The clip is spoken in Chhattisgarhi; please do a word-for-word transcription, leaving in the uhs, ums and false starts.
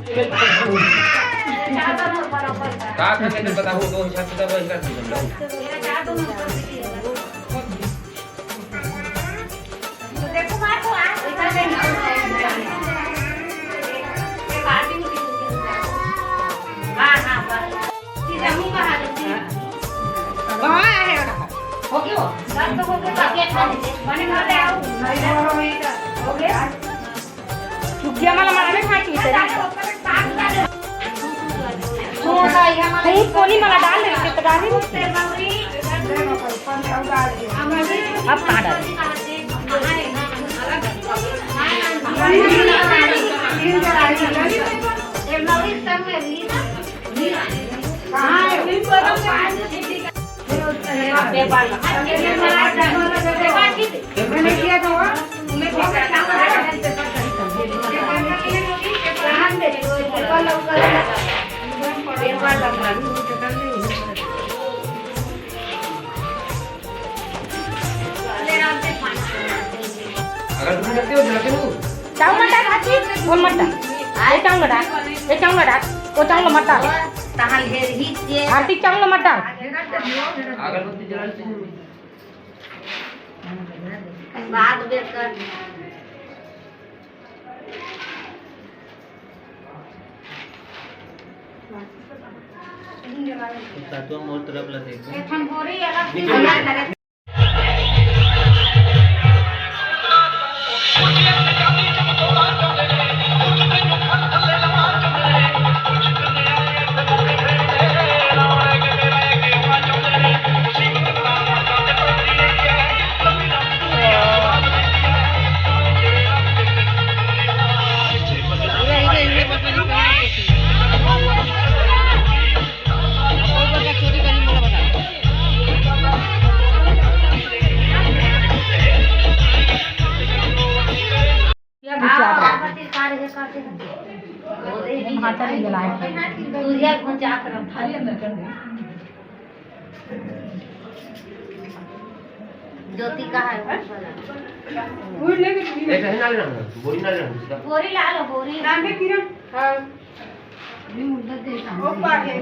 का करके तो बताओ, दो हिसाब से दो हिसाब से दो। हाँ, हाँ, बस। सीधा मुंह बहा दे, सीधा। हाँ, है, है। हो गयो? बस तो हो गयो, बाकी अच्छा दीजिए। मने घर ले आओ। हो गया? चुकिया मला मारे खा चुके। तू कोनी मला डाल दे, तो डाल दे। अब कहाँ डाल? अगर तुम करते हो, जलाते हो। चावल मत डाल, आरती, वो मत डाल। ये चावल डाल, ये चावल डाल, वो चावल मत डाल। तहां ढेर ही जे। आरती, चावल मत डाल। अगरबत्ती जलाते हो। बाद में कर। सातवां मोर तरफ ला देखो। एक ठन बोरी अलग से लगा। ज्योति का है? बोरी ना लेना, बोरी ना लेना। बोरी ला लो, बोरी। राम के किरण। हाँ। वो पाके।